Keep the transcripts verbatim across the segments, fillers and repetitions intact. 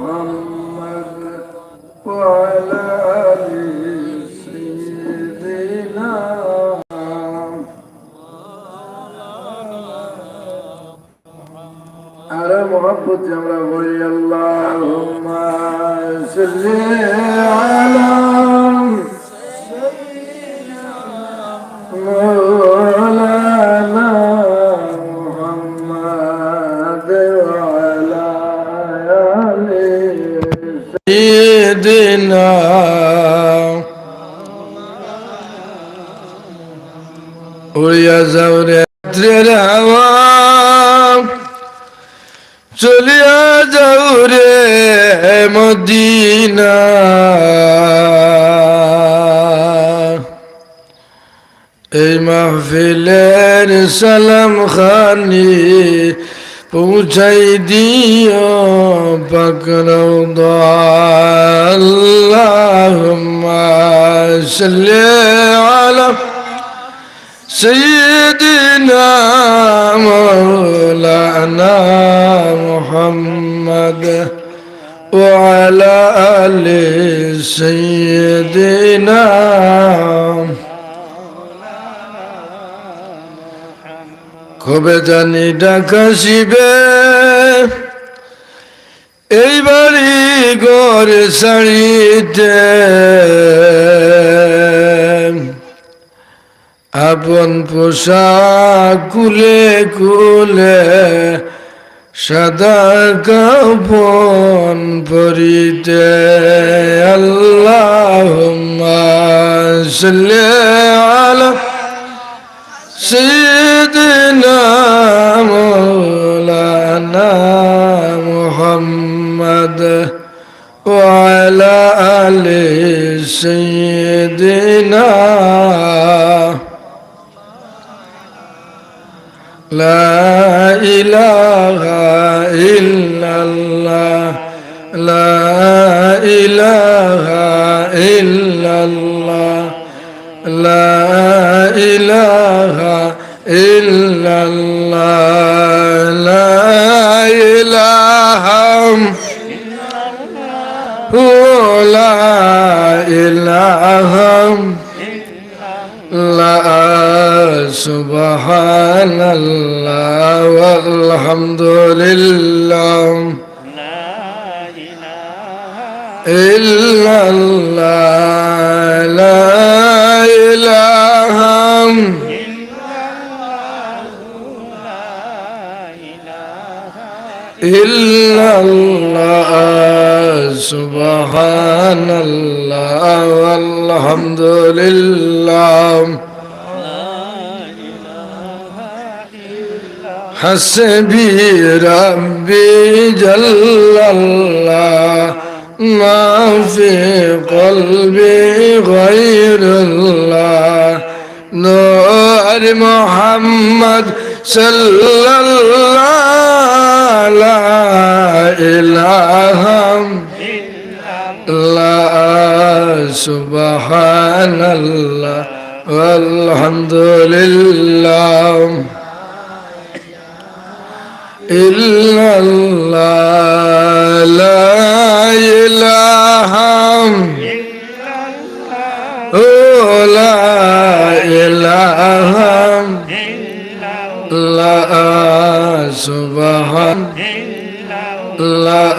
محمد وعلى آل سيدنا। আরে মহব্বতে আমরা বলি, اللهم صل على مولانا محمد وعلى آل سيدنا। উড়িয়া যাও রে রাত্রের হাওয়া, চলিয়া যাও রে মদিনা। এই মাহফিলের সালাম খানি পৌঁছাই দিও পাক রওদা। اللهم صل على سيدنا مولانا محمد وعلى آل سيدنا। কবে জানি ডাক আসিবে এই বাড়ি ঘর ছাড়িতে, আপন পোশাক খুলে খুলে সাদা কাফন পরিতে। اللهم صل على سيدنا مولانا محمد وعلى آل سيدنا। لا إله إلا الله، لا إله إلا الله، لا إله إلا الله، لا إله، لا إله إلا الله، سبحان الله والحمد لله، لا إله إلا الله، لا إله إلا الله، لا إله إلا الله، سبحان الله والحمد لله. حسبي ربي جل الله، ما في قلبي غير الله، نور محمد صلى الله، لا إله إلا الله، سبحان الله والحمد لله. إلا الله، لا إله، لا إله، لا سبحان، لا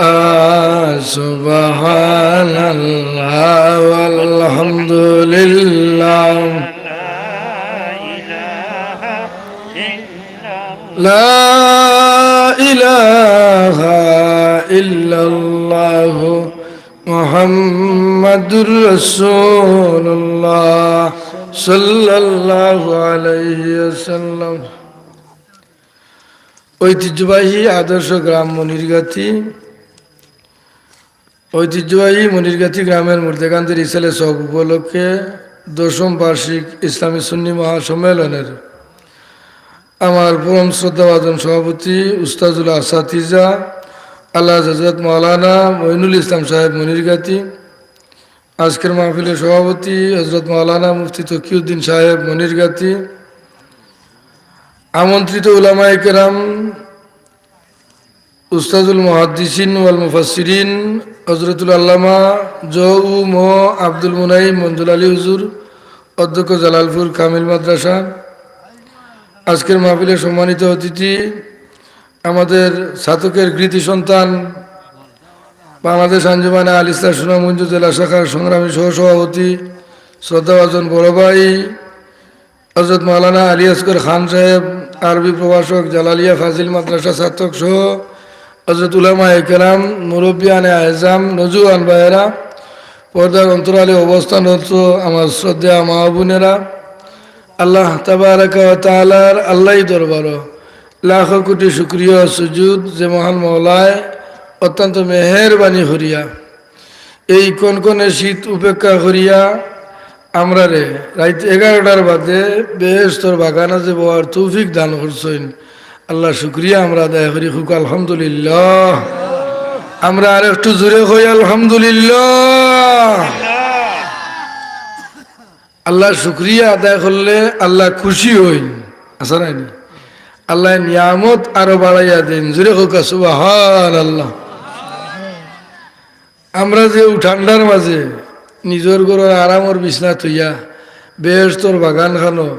سبحان الله والحمد لله. لا إله إلا الله محمد رسول الله صلى الله عليه وسلم. ঐতিহ্যবাহী আদর্শ গ্রাম মনিরগাতি, ঐতিহ্যবাহী মনিরগাতি গ্রামের মুর্দেগানদের ইসালে সওয়াব উপলক্ষে দশম বার্ষিক ইসলামী সুন্নি মহাসম্মেলনের আমার পরম শ্রদ্ধাভাজন সভাপতি উস্তাজুল আসাতিজা আল্লাহ হযরত মাওলানা মঈনুল ইসলাম সাহেব মনিরগাতি, আজকের মাহফিলের সভাপতি হযরত মাওলানা মুফতি তকিউদ্দিন সাহেব মনিরগাতি, আমন্ত্রিত উলামায়ে কেরাম, উস্তাজুল মুহাদ্দিসিন ওয়াল মুফাসসিরিন হযরতুল আল্লামা জ উ ম আব্দুল মুনাইম মঞ্জুল আলী হুজুর, অধ্যক্ষ জালালপুর কামিল মাদ্রাসা, আজকের মাহফিলের সম্মানিত অতিথি, আমাদের ছাতকের কৃতি সন্তান, বাংলাদেশ আঞ্জুমানে আল ইসলাহ সুনামগঞ্জ জেলা শাখার সংগ্রামী সহসভাপতি, শ্রদ্ধাভাজন বড় ভাই হযরত মাওলানা আলী আসগর খান সাহেব, আরবি প্রভাষক, জালালিয়া ফাজিল মাদ্রাসা ছাতক সহ হযরত উলামায়ে কেরাম, মুরব্বিয়ানে আয়জাম, নজুয়ান ভাইয়েরা, পর্দার অন্তরালে অবস্থানরত আমার শ্রদ্ধেয় মা বোনেরা, আল্লাহ তাবারাকা ওয়া তাআলার আল্লাহই দরবারো লাখো কোটি শুকরিয়া ও সুজুদ যে মহান মওলায় অত্যন্ত মেহেরবানি করিয়া এই কনকনে শীত উপেক্ষা করিয়া আমরারে রাইত এগারোটার বাদে বেহেশতর বাগানো যে বওয়ার তৌফিক দান করছইন। আল্লাহ শুকরিয়া আমরা আদায় করি, কউক্কা আলহামদুলিল্লাহ। আমরা আর একটু জোরে কই আলহামদুলিল্লাহ। আল্লাহর শুকরিয়া আদায় করলে আল্লাহ খুশি হইন, আছে নানি? আল্লাহ নিয়ামত আরো বাড়াইয়া দেন, জোরে কউক্কা সুবহানাল্লাহ। আমরা যে ঠান্ডার মাঝে নিজর ঘরর আরামর বিছনা থইয়া বেহেশতর বাগান খানো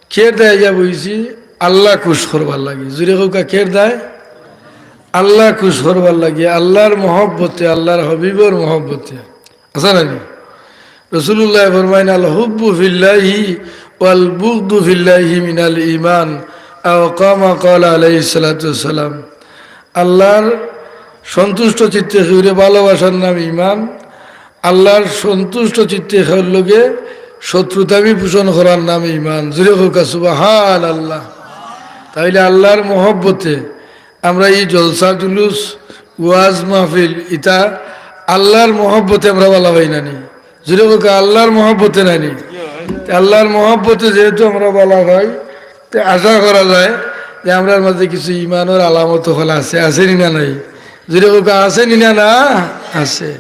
খের দায় গিয়া বইছি আল্লাহ খুশ করবার লাগি, জোরে কউক্কা খের দায় আল্লাহ খুশ করবার লাগি, আল্লাহর মহব্বতে, আল্লাহর হাবিবর মহব্বতে। আছে নানি? রাসূলুল্লাহ ফরমাইন, "আল হুব্বু ফিল্লাহি ওয়াল বুগদু ফিল্লাহি মিনাল ঈমান", আও কামা ক্বালা আলাইহিস সালাতু ওয়াস সালাম। আল্লাহর সন্তুষ্ট চিত্তে কেউরে ভালোবাসার নাম ঈমান, আল্লাহর সন্তুষ্ট চিত্তে কেউর লগে শত্রুতামি পোষণ করার নাম ঈমান। জোরে কউক্কা সুবহানাল্লাহ। তাইলে আল্লাহর মহব্বতে আমরা এই জলসা জুলুস, ওয়াজ মাহফিল, ইতা আল্লাহর মহব্বতে আমরা বালা পাই নানি? জোরে কউক্কা, আল্লাহর মহব্বতে নানি? তে আল্লাহর মহব্বতে যেহেতু আমরা বালা পাই, তে আশা করা যায় যে আমরার মাঝে কিছু ঈমানর আলামত অকল আছে, আছে নি না নাই? জোরে কউক্কা, আছে নি না? না, আছে।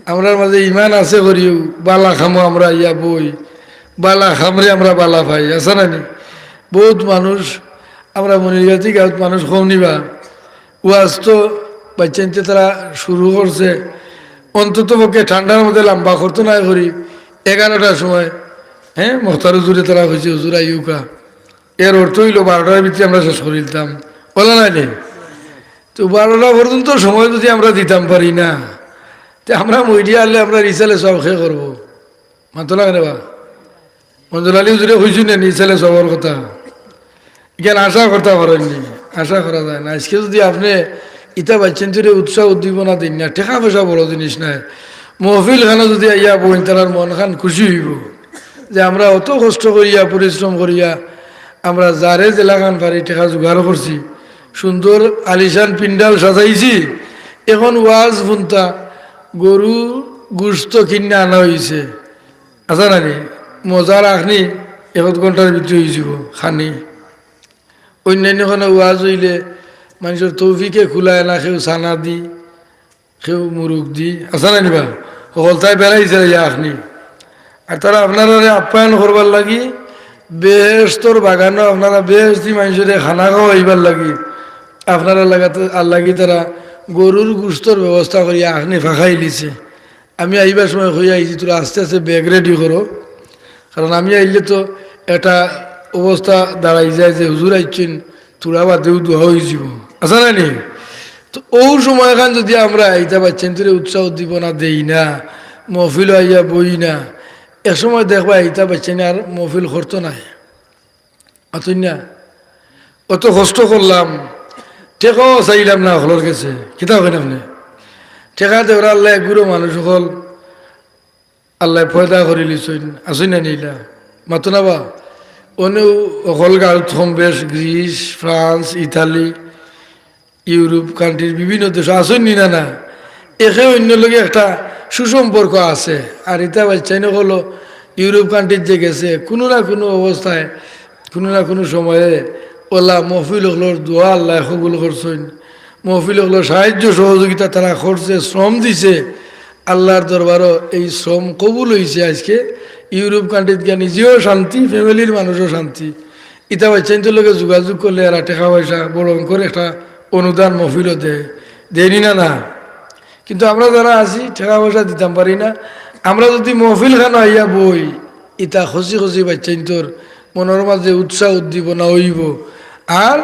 আমরার মাঝে ঈমান আছে করিউ বালা কামো আমরা আইয়া বই, বালা কামরে আমরা বালা পাই, আছে নানি? বউত মানুষ, আমরা মনিরগাতি গাঁওত মানুষ কম নিবা, ওয়াজ তো বাচ্চাইন্তে তারা শুরু করছে, অন্তত পক্ষে ঠান্ডার মধ্যে লম্বা করতো নায় করি এগারোটার সময়, হ্যাঁ, মুখতার হুজুরে তারা কইছে, "হুজুর আইউক্কা।" এর অর্থ অইলো বারোটার ভিতরে আমরা শেষ করি দিতাম, বলে না নি? তো বারোটা পর্যন্ত সময় যদি আমরা দিতাম পারি না, তে আমরা মইরিয়া আনলে আমরা রিসালে সব খে করবো, মাতো লাগে না বা? মঞ্জুর আলী হুজুরে কইছইন না নি ছেলে সবর কথা? ইখান আশা করতা পারইন নি, আশা করা যায় না। আজকে যদি আপনে ইতা বাচ্চাইন্তরে উৎসাহ উদ্দীপনা দেইন না, টেকা পয়সা বড় জিনিস নায়। মহফিল খানো যদি আইয়া বইন, তারার মন খান খুশি অইবো যে আমরা অত কষ্ট করিয়া, পরিশ্রম করিয়া, আমরা যারে যেলাখান পারি টেকা জোগাড় করছি, সুন্দর আলিশান পিন্ডাল সাজাইছি, এখন ওয়াজ হুনতা গরু গুস্ত কিনা আনা অইছে। আছে নানি? মজার আখনি এক ঘন্টার ভিতরে অইযিবো খানি। অইন্যান্য খানো ওয়াজ অইলে মানষর তৌফিকে কুলায় না, কেউ চানা দি, কেউ মুরুগ দি, আছে নানি বা? হকলতায় বেড়াইছে ইয়া আখনি। আর তারা আপনারারে আপ্যায়ন করবার লাগি বেহেশতর বাগানো আপনারা বেহেশতি মানষরে খানা খাওয়াইবার লাগি আপনারার লাগাতে, আর লাগি তারা গরুর গুস্তর ব্যবস্থা করিয়া আখনি ফাঁকাইলিছে। আমি আইবার সময় কইয়া আইছি, "তোরা আস্তে আস্তে ব্যাগ রেডি করো।" কারণ আমি আইলে তো একটা অবস্থা দাঁড়াই যায় যে হুজুর আইছইন, থুড়া বাদেউ দোয়া অইযিবো। আছে নানি? তো অউ সময়খান যদি আমরা ইতা বাচ্চাইন্তরে উৎসাহ উদ্দীপনা দেই না, মহফিলো আইয়া বই না, এক সময় দেখবা ইতা বাচ্চাইন আর মহফিল করতো নায়। মাতইন না? অত কষ্ট করলাম, টেকাও চাইলাম না হকলর গেছে, কিতা কইন আপনে? টেকা দেওরা আল্লায় এগুলো মানুষ হকল আল্লায় পয়দা করিলিছইন, আছইন না নি ইলা? মাতো না বা? অনেউ হকল গাঁওত কম বেশ গ্রিস, ফ্রান্স, ইতালি, ইউরোপ কান্ট্রির বিভিন্ন দেশো আছইন নি না? না, একে অইন্যর লগে একটা সুসম্পর্ক আছে। আর ইতা বাচ্চাইন অকলও ইউরোপ কান্ট্রিত যে গেছে, কুনু না কুনু অবস্থায়, কুনু না কুনু সময়ে অলা মহফিল অকলর দোয়া আল্লায় কবুল করছইন। মহফিল অকলর সাহায্য সহযোগিতা তারা করছে, শ্রম দিছে। আল্লার দরবারও এই শ্রম কবুল অইছে। আইজকে ইউরোপ কান্ট্রিত গিয়া নিজেও শান্তি, ফ্যামিলির মানুষও শান্তি। ইতা বাচ্চাইন্তর লগে যোগাযোগ করলে এরা টেকা পয়সা বড় অঙ্কর একটা অনুদান মহফিলো দেয়, দেয়নি না, না? কিন্তু আমরা যারা আছি, টেকা পয়সা দিতাম পারি না। আমরা যুদি মহফিল খানো আইয়া বই, ইতা খুশি খুশি বাইচ্চাইন্তর মনর মাঝে উৎসাহ উদ্দীপনা অইবো। আর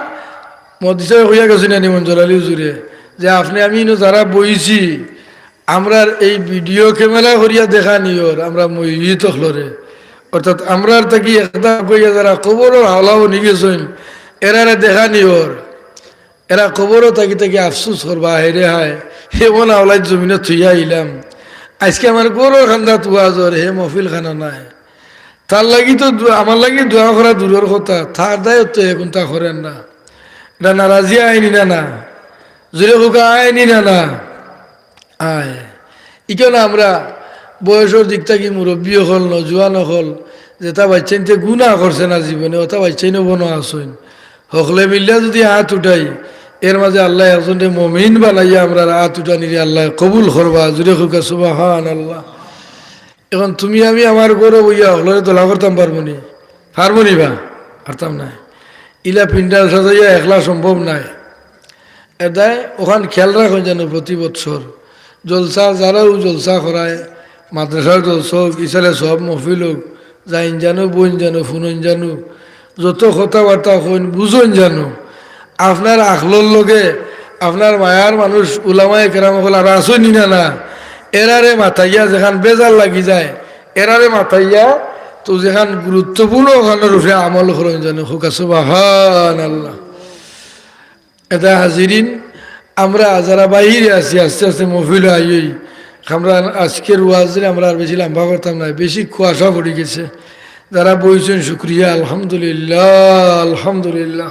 মহোদয় কইয়া গেছইন নি মঞ্জুর আলী হুজুরে, যে আপনে আমি ইনো যারা বইছি, আমরার এই ভিডিও ক্যামেরা করিয়া দেখানি অর, আমরা মইত অকলরে, অর্থাৎ আমরার থাকি একদা কইয়া যারা কবরর হাওলা বনি গেছইন, এরারে দেখানি অর। এরা কবরো থাকি থাকি আফসোস করবা, "হায় রে হায়, এমন আওলাদ জমিনো থুইয়া আইলাম, আইজকে আমার ঘরর কান্দাত ওয়াজ অর, হে মহফিল খানো নাই।" তার লাগি তো দোয়া, আমার লাগি দোয়া করা দূরর কথা, তার দায়িত্ব এখন তা করেন না। ইটা নারাজি আইনি না, না? জোরে কউক্কা আইনি না, না? আয়। ইখানো আমরা বয়সর দিক থাকি মুরব্বি অকল, নজুয়ান অকল, যেতা বাইচ্চাইন্তে গুনা করছে না জীবনে, অতা বাইচ্চাইনও বনো আছইন। হকলে মিল্লা যুদি আত উঠাই, এর মাঝে আল্লায় একজনরে মমিন বানাইয়া আমরার আত উঠানিরে আল্লায় কবুল করবা। জোরে কউক্কা সুবহানাল্লাহ। এখন তুমি আমি আমার ঘরো বইয়া হকলরে দলা করতাম পারমু নি? পারমু নি বা? পারতাম নায়। ইলা পিন্ডাল সাজাইয়া একলা সম্ভব নায়। এদায় অখান খেয়াল রাখইন যেন প্রতি বৎসর জলসা, যারাও জলসা করায়, মাদ্রাসার জলসা অউক, ইসালে সব মহফিল অউক, যাইন যেন, বইন যেন, হুনইন যেন, যত কথাবার্তা কইন, বুঝইন যেন। আপনার আখলর লগে আপনার মায়ার মানুষ উলামায়ে কেরাম অকল আর আছইন নি না, না? এরারে মাতাইয়া যেখান বেজার লাগি যায়, এরারে মাতাইয়া তো যেখান গুরুত্বপূর্ণ অখানর উপরে আমল করইন যেন। কউক্কা সুবহানাল্লাহ। এদায় হাজিরিন, আমরা যারা বাইরে আছি, আস্তে আস্তে মহফিলো আইই। আমরা আজকের ওয়াজরে আমরা আর বেশি লম্বা করতাম না, বেশি কুয়াশা পড়ি গেছে। যারা বইছইন শুকরিয়া, আলহামদুলিল্লাহ, আলহামদুলিল্লাহ।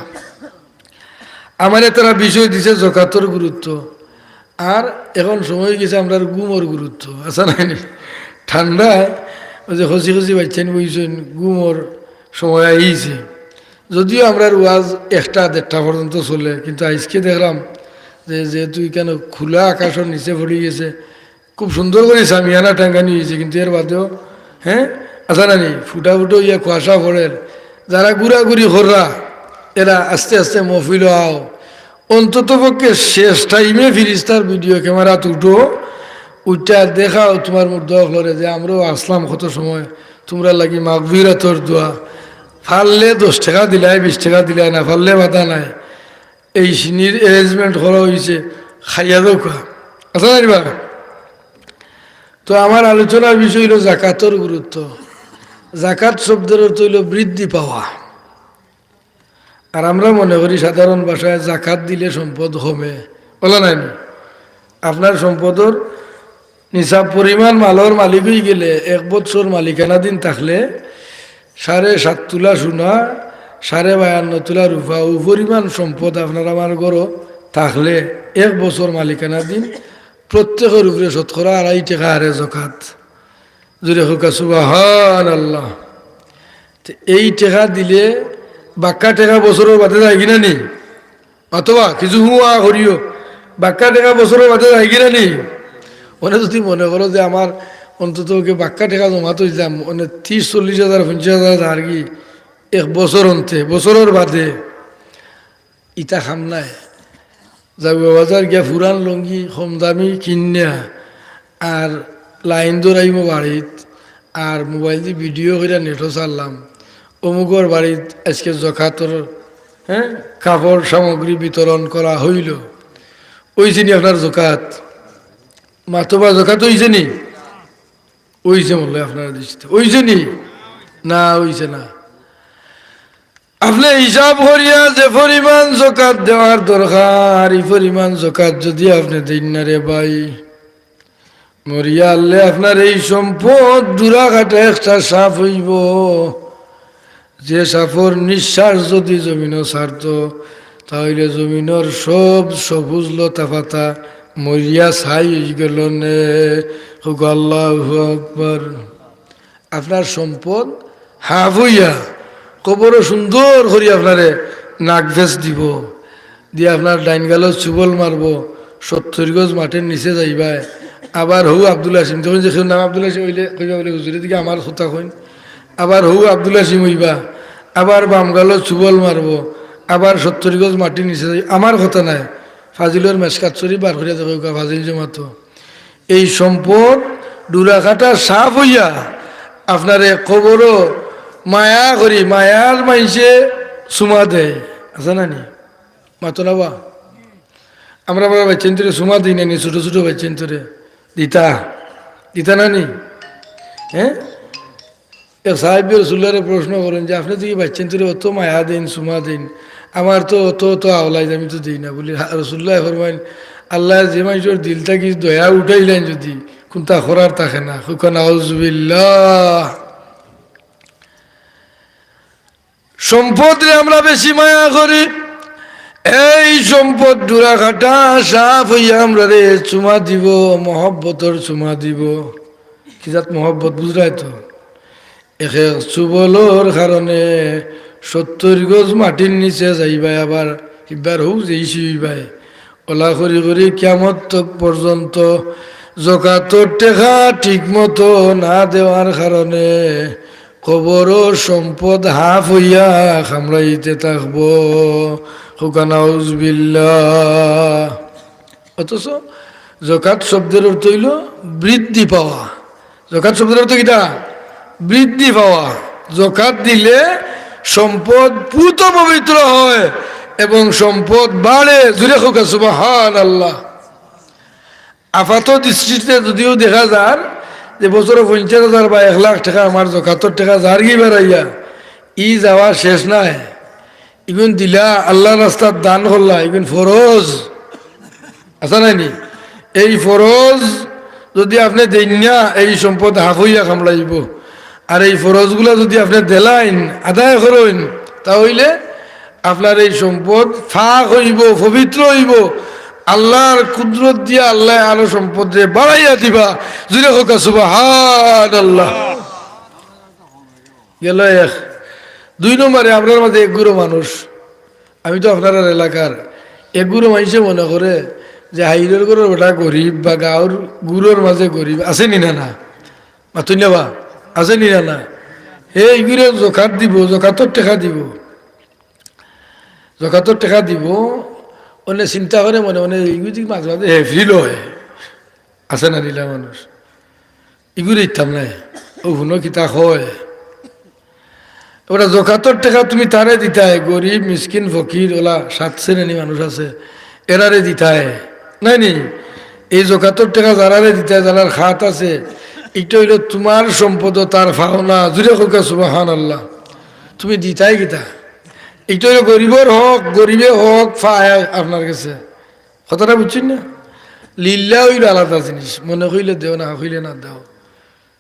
আমারে তারা বিষয় দিছে জকাতর গুরুত্ব, আর এখন সময় অই গেছে আমরার ঘুমর গুরুত্ব। আছে না নি? ঠান্ডায় অউ যে খুশি খুশি বাইচ্চাইন বইছইন, ঘুমর সময় আইছে। যদিও আমরার ওয়াজ একটা দেড়টা পর্যন্ত চলে, কিন্তু আইজকে দেখলাম যে যেহেতু ইখানো খোলা আকাশর নিচে পড়ি গেছে, খুব সুন্দর করি সামিয়ানা টাঙ্গানি অইছে, কিন্তু এর বাদেও, হ্যাঁ, আছে না নি, ফুটা ফুটো ইয়া কুয়াশা পড়ের। যারা ঘুরাঘুরি কররা, এরা আস্তে আস্তে মহফিলো আও। অন্তত পক্ষে শেষ টাইমে ফিরিস্তার ভিডিও ক্যামেরাত উঠো, উঠা দেখাও তুমার মুর্দা অকলরে যে আমরাও আছলাম কত সময়, তুমরার লাগি মাগফিরাতর দোয়া। পারলে দশ টেকা দিলায়, বিশ টেকা দিলায়, না পারলে বাধা নাই। এই সিনির arrangement করা অইছে, খাইয়া যাউক্কা। আছে না নি বা? তো আমার আলোচনার বিষয় অইলো জাকাতর গুরুত্ব। জাকাত শব্দর অর্থ অইলো বৃদ্ধি পাওয়া। আর আমরা মনে করি সাধারণ ভাষায় জাকাত দিলে সম্পদ কমে, অলা নায় নি? আপনার সম্পদর নিসাব পরিমাণ মালর মালিক অই গেলে, এক বছর মালিকানাধীন থাকলে, সাড়ে সাত তুলা সোনা, সাড়ে বায়ান্ন তুলা রূপা, অউ পরিমাণ সম্পদ আপনার আমার ঘরো থাকলে, এক বছর মালিকানাধীন, প্রত্যেকর উপরে শতকরা আড়াই টেকা হারে জকাত। জোরে কউক্কা সুবহানাল্লাহ। তে এই টেকা দিলে বাক্কা টেকা বছরর বাদে যায়গি না নি? অথবা কিছু হুয়া করিও, বাক্কা টেকা বছরর বাদে যায়গি না নি? অনে যুদি মনে করো যে আমার অন্তত ওকে বাক্কা টেকা জমা থইলাম, অনে ত্রিশ, চল্লিশ হাজার, পঞ্চাশ হাজার যারগি এক বছর অন্তে, বছরর বাদে, ইতা কাম নায়। যাউক্কা বাজার গিয়া পুরান লুঙ্গি কম দামি কিনিয়া আর লাইন ধরাইমু বাড়িত, আর মোবাইলদি ভিডিও করিয়া নেটো ছাড়লাম, অমুকর বাড়িত আইজকে জকাতর, হ্যাঁ, কাপড় সামগ্রী বিতরণ করা অইলো। অইছে নি আপনার জকাত? মাতবা, জকাত অইছে নি? অইছে মনে অয় আপনার দৃষ্টিতে। অইছে নি? না, অইছে না। আপনে হিসাব করিয়া যে পরিমাণ জকাত দেওয়ার দরকার, ই পরিমাণ জকাত যুদি আপনে দেইন না রে ভাই, মরিয়া হারলে আপনার এই সম্পদ ডুরা কাটা একটা সাপ অইবো। যে সাপর নিঃশ্বাস যুদি জমিনো ছাড়তো, তা অইলে জমিনর সব সবুজ লতা পাতা মরিয়া ছাই অইগেলো নে। কউক্কা আল্লাহু আকবার। আপনার সম্পদ হাফ অইয়া কবরো সুন্দর করি আপনারে নাক ভেস দিবো, দিয়া আপনার ডাইন গালো চুবল মারবো, সত্তইর গজ মাটির নিচে যাইবায়। আবার হউ আব্দুল হাসিম, তখন যে কেউ নাম আব্দুল হাসিম অইলে কইবা বলে, "হুজুরের দিকে আমার কথা কইন।" আবার হউ আব্দুল হাসিম অইবা, আবার বাম গালো চুবল মারবো, আবার সত্তইর গজ মাটির নিচে যাই, আমার কথা নায়, ফাজিলর মেশকাত শরীফ বার করিয়া দেখউক্কা, ফাজিল জমাতো। এই সম্পদ ডুরাকাটা সাফ অইয়া আপনারে কবরো মায়া করি, মায়ার মাইনষে চুমা দেয়। আছে না নি? মাতো না বা? আমরা বড় বাইচ্চাইন্তরে চুমা দেই না নি, ছোট ছোট বাইচ্চাইন্তরে? দিতা, দিতা না নি? হ্যাঁ, এক সাহাবী রসুল্লারে প্রশ্ন করেন যে, "আপনে তো ই বাইচ্চাইন্তরে অত মায়া দেইন, চুমা দেইন, আমার তো অত অত আওলাইদ, আমি তো দেই না।" বলি, হা-, রসুল্লায় ফরমাইন, "আল্লায় যে মাইনষর দিল থাকি দয়া উঠাইলাইন যুদি, কুন্তা করার থাকে না।" কউক্কা নাউজুবিল্লাহ। সম্পদরে আমরা বেশি মায়া করি। এই সম্পদ ডুরাকাটা সাফ অইয়া আমরারে চুমা দিবো, মহব্বতর চুমা দিবো। কি জাত মহব্বত বুঝরায় তো? এক এক চুবলর কারণে সত্তইর গজ মাটির নিচে যাইবায়, আবার ইবার হউ যেইছি অইবায়। অলা করি করি কিয়ামত তক পর্যন্ত জকাতর টেকা ঠিক মতো না দেওয়ার কারণে কবরর সম্পদ হাফ অইয়া কামড়াইতে থাকবো। কউক্কা নাউজুবিল্লাহ। অথচ জকাত শব্দর অর্থ অইলো বৃদ্ধি পাওয়া। জকাত শব্দর অর্থ কিতা? বৃদ্ধি পাওয়া। জকাত দিলে সম্পদ পুত পবিত্র হয় এবং সম্পদ বাড়ে। জুরে কউক্কা সুবহানাল্লাহ। আপাত দৃষ্টিতে যুদিও দেখা যার যে বছরো পঞ্চাশ হাজার বা এক লাখ টেকা আমার জকাতর টেকা যারগি বাড়াইয়া, ই যাওয়া শেষ নায়। ইগুন দিলা, আল্লার রাস্তাত দান করলা, ইগুন ফরজ। আছে না নি? এই ফরজ যুদি আপনে দেইন না, এই সম্পদ হাফ অইয়া কামড়াইবো। আর এই ফরজগুলা যুদি আপনে দিলাইন, আদায় করইন, তা অইলে আপনার এই সম্পদ পাক অইবো, পবিত্র অইবো। আল্লার কুদরত দিয়া আল্লায় আরো সম্পদরে বাড়াইয়া দিবা। জুরে কউক্কা সুবহানাল্লাহ। গেল এক। দুই নম্বরে, আমরার মাঝে এক গুরু মানুষ, আমি তো আপনারার এলাকার, এক গুরু মাইনষে মনে করে যে হাইরর ঘরর বেটা গরিব বা গাঁওর গুরুর মাঝে গরিব, আছে নি না না? মাতুন না বা? আছে নি না না? হে ইগুরে জকাত দিবো, জকাতর টেকা দিবো, জকাতর টেকা দিবো, অনে চিন্তা করে মনে মনে ইগুদি মাঝে মাঝে হেফিল হয়। আছে না নিলা মানুষ? ইগুরে দিতাম নায়। ও হুনো কিতা কয়। ওরা জকাতর টেকা তুমি তারে দিতায়, গরিব, মিসকিন, ফকির, ওলা সাত শ্রেণী মানুষ আছে, এরারে দিতায়। নায় নি? এই জকাতর টেকা যারারে দিতায়, যারার খাত আছে, ইটা অইলো তুমার সম্পদ, তার পাওনা। জুরে কউক্কা সুবহানাল্লাহ। তুমি দিতায় কিতা? ইটা অইলো গরিবর হক, গরিবে হক পায় আপনার গেছে। কথাটা বুঝছইন না? লিল্লা অইলো আলাদা জিনিস, মনে কইলে দেও, না কইলে না দেও,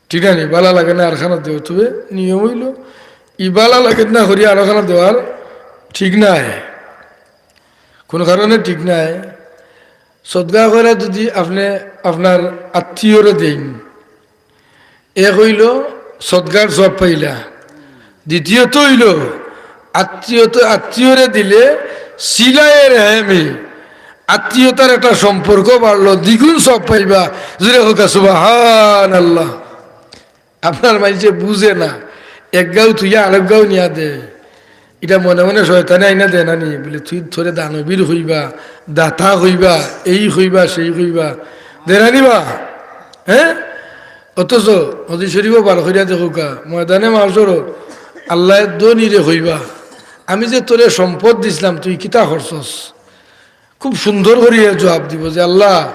ঠিক না নি? বালা লাগে না আরখানো দেও, তবে নিয়ম অইলো ই বালা লাগে না করি আরখানো দেওয়ার ঠিক নায়, কুনু কারণে ঠিক নায়। সদকা কইরা যুদি আপনে আপনার আত্মীয়রে দেইন, এক অইলো সদকার সওয়াব পাইলা, দ্বিতীয়ত অইলো আত্মীয়ত, আত্মীয়রে দিলে সিলায়ে রেহেমি, আত্মীয়তার একটা সম্পর্ক বাড়লো, দ্বিগুণ সওয়াব পাইবা। জুরে কউক্কা সুবহানাল্লাহ। আপনার মাইনষে বুঝে না, এক গাঁও থুইয়া আরেক গাঁও নিয়া দেয়। ইটা মনে মনে শয়তানে আইনা দেয় না নি? বলে, "তুই তোরে দানবীর কইবা, দাতা কইবা, এই কইবা, সেই কইবা।" দেয় না নি বা? হ্যাঁ? অথচ হাদিস শরীফো বার করিয়া দেখউক্কা, ময়দানে মাহশরো আল্লায় ধনীরে কইবা, "আমি যে তোরে সম্পদ দিছলাম, তুই কিতা করছস?" খুব সুন্দর করিয়া জুয়াব দিবো যে, "আল্লাহ,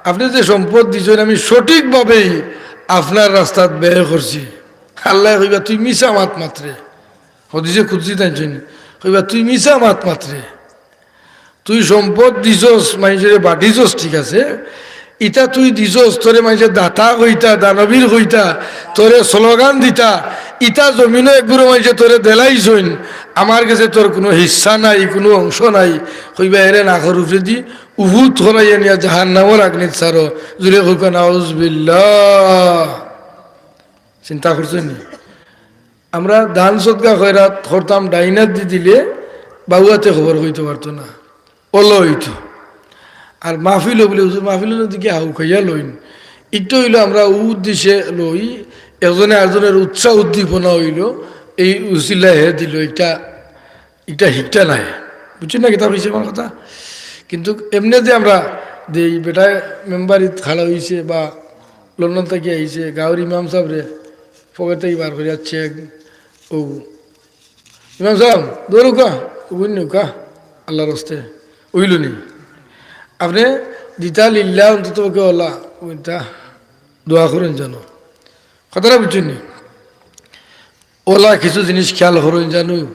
আপনে যে সম্পদ দিছইন, আমি সঠিকভাবেই আপনার রাস্তাত ব্যয় করছি।" আল্লায় কইবা, "তুই মিছা মাত মাতরে।" হাদিসে কুদসিত আনছইন, কইবা, "তুই মিছা মাত মাতরে। তুই সম্পদ দিছস, মাইনষরে বাটিছস, ঠিক আছে, ইটা তুই দিছস, তোরে মাইনষে দাতা কইতা, দানবীর কইতা, তোরে স্লোগান দিতা, ইটা জমিনো এক গুরু মাইনষে তোরে দিলাইছইন, আমার গেছে তোর কুনু হিস্সা নাই, কুনু অংশ নাই।" কইবা, "এরে নাকর উপরেদি উফুত করাইয়া নিয়া জাহান্নামর আগ্নিত ছাড়ো।" জুরে কউক্কা নাউজুবিল্লাহ। চিন্তা করছইন নি? আমরা দান সদকা খয়রাত করতাম, ডাইনাতদি দিলে বাউয়াতে খবর কইতো পারতো না, অলা অইতো। আর মাহফিলো বলে, "হুজুর, মাহফিলো নু দেখি হাউ খাইয়া লইন।" ইটা অইলো আমরা অউ উদ্দেশ্যে লই, একজনে আরজনরে উৎসাহ উদ্দীপনা অইলো, এই উছিলায় হে দিলো, ইটা, ইটা হিকটা নায়। বুঝছইন না কিতা কইছি আমার কথা? কিন্তু এমনে যে আমরা দেই, বেটায় মেম্বারিত খাড়া অইছে বা লন্ডন থাকি আইছে, গাউর ইমাম সাবরে পকেট থাকি বার করিয়া চেক, ও ইমাম সাব, দৌড়ুকা, উগুন নিউকা, আল্লাহর হস্তে, অইল নি? আপনে দিতা লিল্লা অন্তত ওকে ওলা, ওইটা দোয়া করইন জানো। কথাটা বুঝছইন নি? ওলা কিছু জিনিস খেয়াল করইন জানো।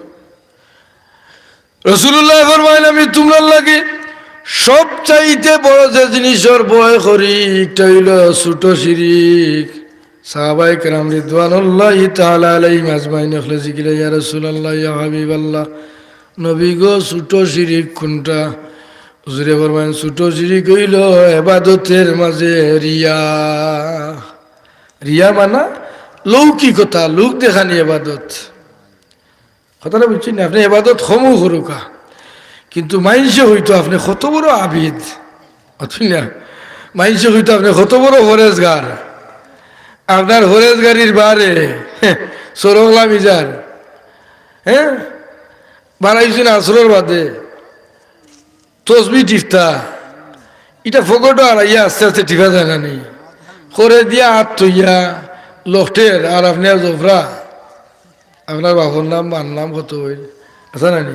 রাসূলুল্লাহ ফরমাইন, "আমি তুমরার লাগি সবচাইতে বড় যে জিনিসর ভয় করি, একটা অইল ছোট শিরিক।" সাহাবায়ে কেরাম রিদওয়ানুল্লাহি তাআলা আলাইহিম আজমাইন অকলে জিকিরা, "ইয়া রাসূলুল্লাহ, ইয়া হাবিবাল্লাহ, নবী গো, ছোট শিরিক কোনটা?" হুজুরে ফরমাইন, "ছোট শিরিক অইল এবাদতের মাঝে রিয়া।" রিয়া মানা লৌকিকতা, লোক দেখানি এবাদত। কথাটা বুঝছইন নি? আপনে এবাদত কমও করুকা, কিন্তু মাইনষে কইতো আপনে কত বড় আবিদ, অথচ না, মাইনষে কইতো আপনে কত বড় ফরেজগার। আপনার ফরেজগারির বারে সরক লামি যার, হ্যাঁ, বাড়াইছইন আসরর বাদে, তসবি টিপতা, ইটা ফকটো আর আইয়া আস্তে আস্তে টিপা যায় না নি? করে দিয়া আত থইয়া লখটের আর আপনে জফরা, আপনার বাপর নাম, মার নাম কত অইল, আছে না নি?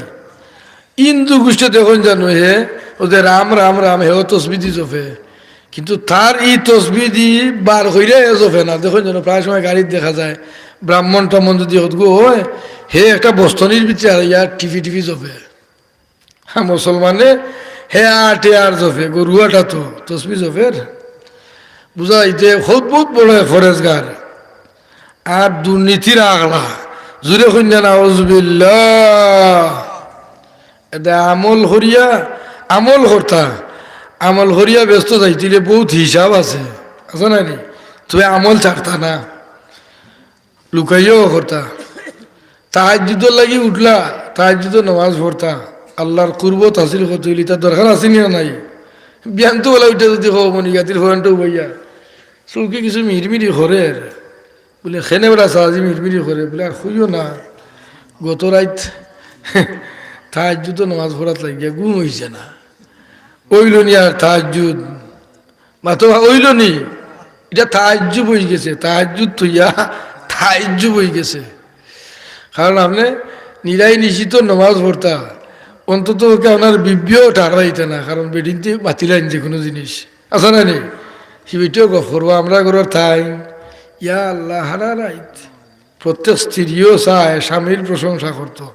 হিন্দু গোষ্ঠী দেখইন জানো হে, ও যে রাম, রাম, রাম, হেও তসবি দি জফে। কিন্তু তার ই তসবি দি বার কইরা হে জফে না। দেখইন জানো, প্রায় সময় গাড়িত দেখা যায়, ব্রাহ্মণ টাহ্মণ যদি হতগু হয়, হে একটা বস্তনির ভিতরে আর ইয়া টিপি টিপি জফে। হ্যাঁ, মুসলমানে হে আটে আর জফে, গরু আটা তো, তসবি জফের। বুঝা যাইতে খুব বহুত বড় ফরেজগার। আর দুর্নীতির আগলা, জুরে কইন না, নাউজুবিল্লাহ। এটা আমল করিয়া, আমল করতা, আমল করিয়া ব্যস্ত যাইতিলে বহুত হিসাব আছে, আছে না নি? তুমি আমল ছাড়তা না। লুকাইয়াও করতা। তাহাজ্জুদর লাগি উঠলা, তাহাজ্জুদর নামাজ পড়তা, আল্লাহর কুরবত হাসিল করতে অইলে তার দরকার আছে নি না নাই? বিয়ান্ত বেলা উঠে যদি কও মনিগাতির ফোনটা উবাইয়া, চউখে কিছু মিরমিরি করের। বুলে, "কেনে বেটা সারাদি মিরমিরি করে?" বুলে, "আর কইও না, গত রাইত তাহাজ্জুদর নামাজ পড়াত লাগিয়া ঘুম অইছে না, অইল নি আর তাহাজ্জুদ।" মাতো অইল নি? ইটা তাহাজ্জুদ অইগেছে, তাহাজ্জুদ থইয়া তাহাজ্জুদ অইগেছে। কারণ আপনে নিরাই নিশিত নমাজ পড়তা, অন্তত ওকে আপনার বিবিও ঠার পাইতা না, কারণ বেটিন্তে মাতিলাইন যে কোনো জিনিস। আছে না নি? সে বেটিও গফ করবো, আমরা ঘরর তাই, ইয়া আল্লাহ, হারা রাইত। প্রত্যেক স্ত্রীও চায় স্বামীর প্রশংসা করতো।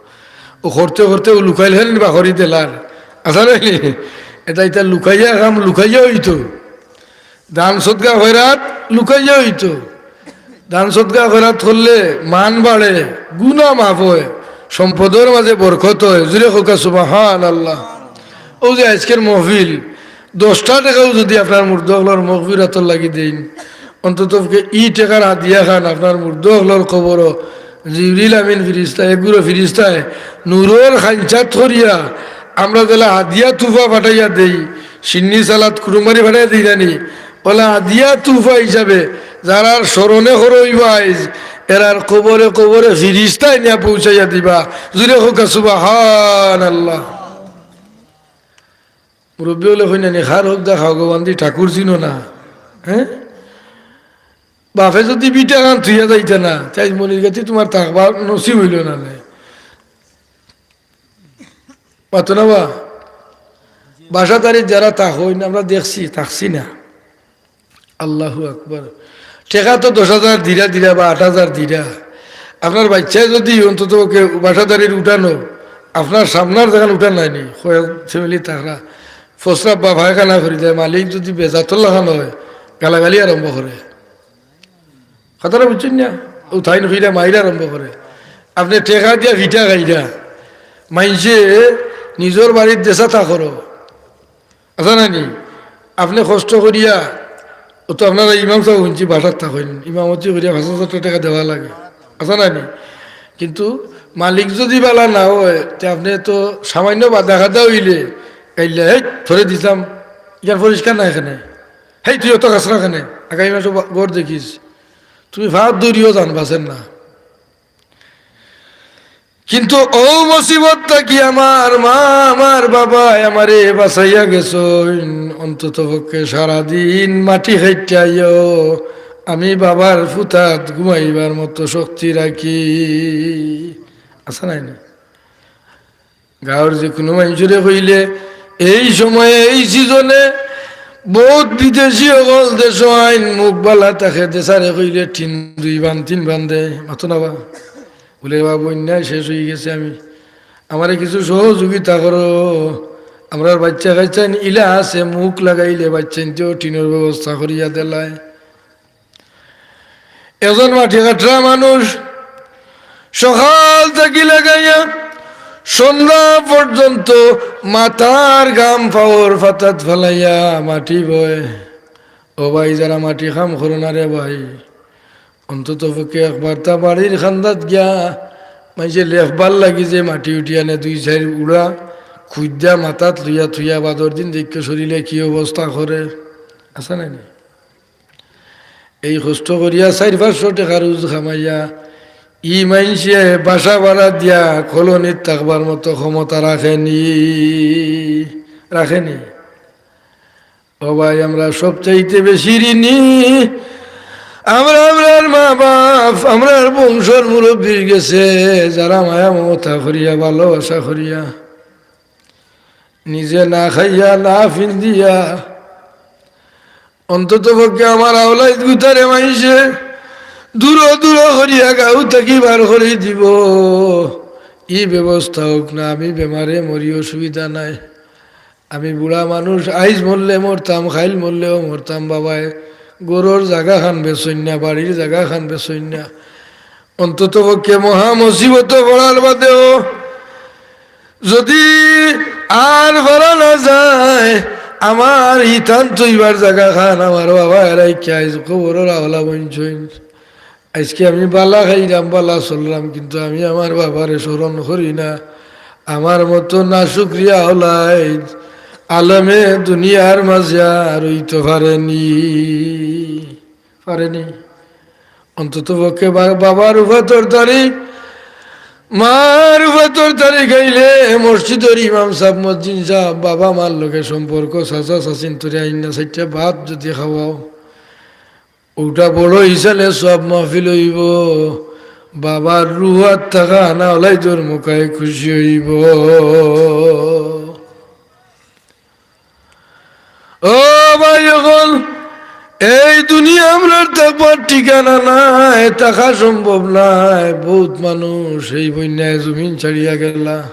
ও করতে করতে ও লুকাইল হেন বা করি দিলার। আছে না নি? এটা, এটা লুকাইয়া কাম, লুকাইয়া অইতো। দান সদকা খয়রাত লুকাইয়া অইতো। দান সদকা খয়রাত করলে মান বাড়ে, গুনা মাফ অয়, সম্পদর মাঝে বরকত অয়। জুরে কউক্কা সুবহানাল্লাহ। অউ যে আইজকের মহফিল, দশটা টেকাও যদি আপনার মুর্দা অকলর মগফিরাতর লাগি দেইন, অন্তত ই টেকার হাদিয়া খান আপনার মুর্দা অকলর কবরো জিবরিল আমিন ফিরিস্তা, এগুলো ফিরিস্তায় নূরর খাঞ্চাত করিয়া আমরা যেলা হাদিয়া তুফা পাঠাইয়া দেই, সিন্নি সালাত কুরুমারি পাঠাইয়া দেই না নি, ওলা হাদিয়া তুফা হিসাবে যারার স্মরণে করো অইবা আইজ, এরার কবরে কবরে ফিরিস্তায় নিয়া পৌঁছাইয়া দিবা। জুরে কউক্কা সুবহানাল্লাহ। মুরব্বি অকলে কইন না নি, "খার হক দা খাও গো বান্দি, ঠাকুর চিনো না?" হ্যাঁ? বাপে যদি ভিটা খান থুইয়া যাইতা না, তে আইজ মনির গাতি তুমার থাকবার নসিব অইল না নে। মাতো না বা? বাসাদারি যারা থাকইন, আমরা দেখছি, থাকছি না। আল্লাহু আকবার। টেকা তো দশ হাজার দিরা দিরা বা আট হাজার দিরা, আপনার বাইচ্চায় যদি অন্তত ওকে বাসাদারির উঠানো, আপনার সামনার যেখান উঠান নাইনি, কয়েক ফ্যামিলি থাকরা, ফসরা বা পায়খানা করি দেয়, মালিক যদি বেজাতর লাখান হয়, গালাগালি আরম্ভ করে। কথাটা বুঝছইন না? ও তাইন কইরা মাইরা আরম্ভ করে। আপনে টেকা দিয়া ভিটা খাইরা, মাইনষে নিজর বাড়ির দেশা তা করো। আছে না নি? আপনে কষ্ট করিয়া, ও তো আপনারা ইমাম সাব হুনছি বাসাত থাকইন, ইমামতি করিয়া পাঁচ হাজার টেকা দেওয়া লাগে। আছে না নি? কিন্তু মালিক যদি বালা না হয়, তে আপনে তো সামান্য বাধা খাদা অইলে, গাইল্লা, "হেই, ধরে দিতাম, ইয়ার পরিষ্কার না এখানে। হেই, তুই অত কাঁচরা কেনে? আগামী মাসে বা-, ঘর দেখিস।" তুমি ফাঁদ দৌড়িও জান বাঁচেন না। কিন্তু অউ মুসিবত থাকি আমার মা, আমার বাবায় আমারে বাঁচাইয়া গেছইন। অন্তত পক্ষে সারাদিন মাটি খাইতে আইও, আমি বাবার ফুতাত ঘুমাইবার মতো শক্তি রাখি। আছে নায় নি? গাঁওর যে কুনু মানষরে কইলে, এই সময়ে, এই সিজনে বউত বিদেশি অকল দেশো আইন, মুখ বালা থাকে, দেশারে কইলে টিন দুই বান, তিন বান দেয়, মাতো না বা? বুলে, "বা বন্যায় শেষ অইগেছি আমি, আমারে কিছু সহযোগিতা করো।" আমরার বাইচ্চা কাইচ্চাইন ইলা আছে, মুখ লাগাইলে বাইচ্চাইন্তেও টিনর ব্যবস্থা করিয়া দিলায়। একজন মাটি কাটরা মানুষ সকাল থাকি লাগাইয়া সন্ধ্যা পর্যন্ত মাথার ঘাম পাওর ফাতাত ফালাইয়া মাটি বয়। ও ভাই, যারা মাটি কাম করো না রে ভাই, অন্তত পক্ষে একবার তা বাড়ির কান্দাত গিয়া মানষে লেখবার লাগি যে মাটি উঠি আনে, দুই চাইর উড়া খুদ্দা মাথাত লইয়া থুইয়া বাদর দিন দেখিও শরীরে কি অবস্থা করে, আছে নায় নি? এই কষ্ট করিয়া চাইর পাঁচশো টেকা রুজ কামাইয়া ই মানষে বাসা ভাড়া দিয়া কলোনিত থাকবার মতো ক্ষমতা রাখে নি, রাখে নি? ও ভাই, আমরা সবচাইতে বেশি ঋণী। আমরা, আমরার মা বাপ, আমরার বংশর মুরব্বির গেছে যারা মায়া মমতা করিয়া, ভালোবাসা করিয়া, নিজে না খাইয়া, না ফিন্দিয়া, অন্তত পক্ষে আমার আওলাদ গুতারে মানষে দূর দূর করিয়া গাঁও থাকি বার করি দিবো, ই ব্যবস্থা অউক না। আমি বেমারে মরি, অসুবিধা নাই। আমি বুড়া মানুষ, আইজ মরলে মরতাম, কাইল মরলেও মরতাম। বাবায় ঘরর জাগাখান বেচইন না, বাড়ির জাগাখান বেচইন না। অন্তত পক্ষে মহা মুসিবতো পড়ার বাদেও যুদি আর পারা না যায়, আমার ইতান থইবার জাগাখান আমার বাবায় রাখিয়া আইজ কবরর আওলা বনছইন। আইজকে আমি বালা খাইরাম, বালা চলরাম, কিন্তু আমি আমার বাবারে স্মরণ করি না। আমার মতো নাশুকরিয়া আওলাদ আলমে দুনিয়ার মাঝে আর অইতো পারে নি, পারে নি। অন্তত পক্ষে বা-, বাবার উফাতর তারিখ, মার উফাতর তারিখ আইলে মসজিদর ইমাম সাব, মজ্জিন সাব, বাবা মার লগে সম্পর্ক, চাচা চাচিন্তরে আইন্না চাইট্টা ভাত যুদি খাওয়াও, অউটা বড় হিসালে সওয়াব মাহফিল অইবো। বাবার রুহ আত্মা খানা আওলাদর মুখায় খুশি অইবো। ও ভাই অকল, এই দুনিয়া আমরার থাকবার ঠিকানা নায়, থাকা সম্ভব নায়। বউত মানুষ এই বন্যায় জমিন ছাড়িয়া গেলা,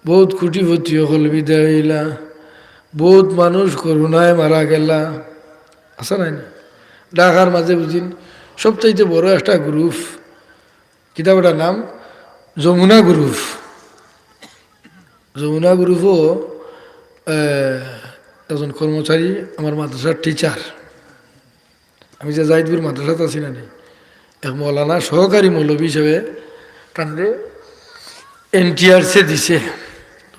বউত কোটিপতি অকল বিদায় অইলা, বউত মানুষ করোনায় মারা গেলা। আছে নায় নি? ঢাকার মাঝে বুঝইন সবচাইতে বড় একটা group, কিতা বেটার নাম? যমুনা group। যমুনা group-ও, এ, একজন কর্মচারী আমার মাদ্রাসার teacher। আমি যে জাহিদপুর মাদ্রাসাত আছি না নি, এক মৌলানা সহকারী মৌলভী হিসাবে তানরে এনটিআরসি দিছে।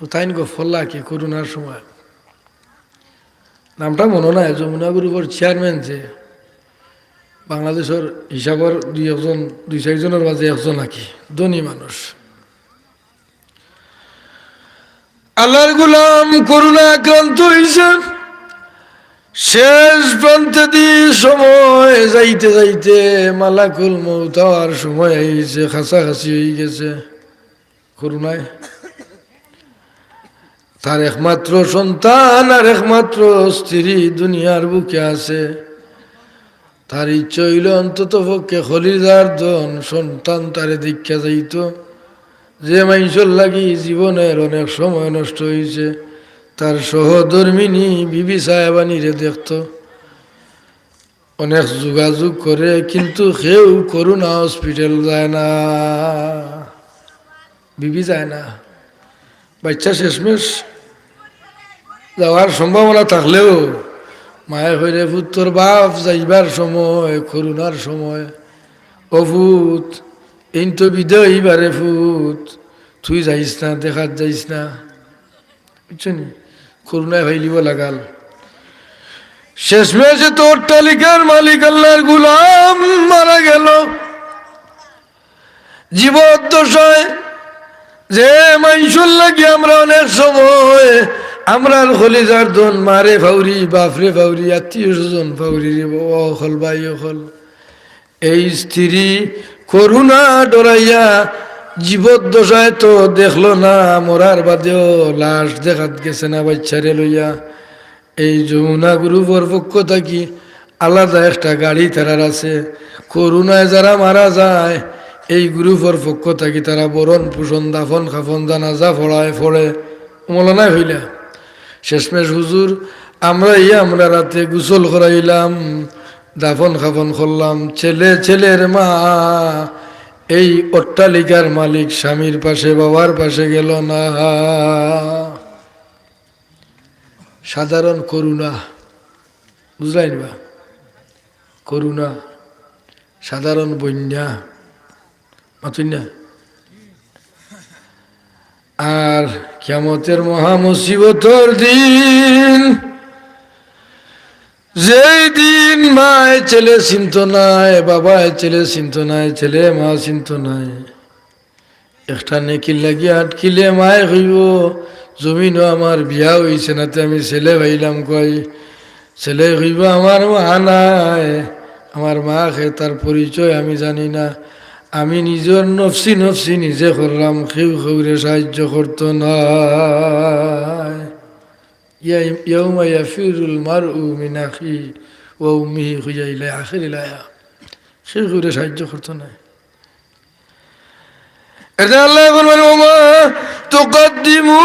তো তাইন গফরলা কি করোনার সময়, নামটা মনো নাই, যমুনা group-র chairman যে বাংলাদেশর হিসাবর দুই একজন, দুই চাইরজনর মাঝে একজন আর কি, ধনী মানুষ। আল্লাহর গোলাম করোনা আক্রান্ত অইছে, শেষ প্রান্তে দি সময় যাইতে যাইতে মালাকুল মউত আওয়ার সময় অইছে, কাছাকাছি অইগেছে। করোনায় তার একমাত্র সন্তান আর একমাত্র স্ত্রী দুনিয়ার বুকে আছে। তার ইচ্ছা অইলো অন্তত পক্ষে কলিজার ধন সন্তান তারে দেখিয়া যাইতো। যে মানষর লাগি জীবনের অনেক সময় নষ্ট অইছে, তার সহধর্মিণী বিবি সাহেবানিরে দেখতো। অনেক যোগাযোগ করে, কিন্তু কেউ করোনা hospital যায় না, বিবি যায় না। বাচ্চা শেষমেশ যাওয়ার সম্ভাবনা থাকলেও মায়ে কইরে, "পুত, তোর বাপ যাইবার সময়, করোনার সময়, ও পুত, এইন তো বিদায় অইবারে পুত, তুই যাইস না, দেখাত যাইস না।" বুঝছো নি? করোনায় ফাইলিব লাগাল। শেষমেশে তো অট্টালিকার মালিক আল্লাহর গোলাম মারা গেল। জীবদ্দশায় যে মানষর লাগি আমরা অনেক সময় আমরার কলিজার ধন, মারে ফাউরি, বাফরে ফাউরি, আত্মীয় স্বজন ফাউরি রে বাবা, অকল ভাই অকল। এই স্ত্রী করোনা ডরাইয়া জীবদ্দশায় তো দেখলো না, মরার বাদেও লাশ দেখাত গেছে না বাইচ্চারে লইয়া। এই যমুনা গ্রুপর পক্ষ থাকি আলাদা একটা গাড়ি তারার আছে। করোনায় যারা মারা যায়, এই গ্রুপর পক্ষ থাকি তারা ভরণ পোষণ, দাফন কাফন, জানাজা পড়ায় পড়ে। মৌলানায় কইলা, শেষমেশ হুজুর, আমরা এই আমরা রাতে গোসল করাইলাম, দাফন কাফন করলাম, ছেলে ছেলের মা এই অট্টালিকার মালিক স্বামীর পাশে, বাবার পাশে গেল না। সাধারণ করোনা, বুঝলাইন বা? করোনা, সাধারণ বন্যা, মাতুন না? আর কিয়ামতের মহা মুসিবতর দিন, যেই দিন মায় ছেলে চিনতো নায়, বাবায় ছেলে চিনতো নায়, ছেলে মা চিনতো নায়, একটা নেকির লাগি আটকিলে মায় কইবো, "জমিনো আমার বিয়া অইছে না, তে আমি ছেলে পাইলাম কই?" ছেলে কইবো, "আমার মা নাই, আমার মা কে, তার পরিচয় আমি জানি না, আমি নিজর নফসি নফসি নিজে করলাম, কেউ কেউরে সাহায্য করতো নায়।" ইয়া-, ইয়াউমা ইয়াফিরুল মারউ মিন আখিহি ওয়া উম্মিহি কইয়া ইলা আখিরিল আয়া। কেউ কেউরে সাহায্য করতো নায়। এটা আল্লাহ বলবেন, "ওমা তুকাদ্দিমু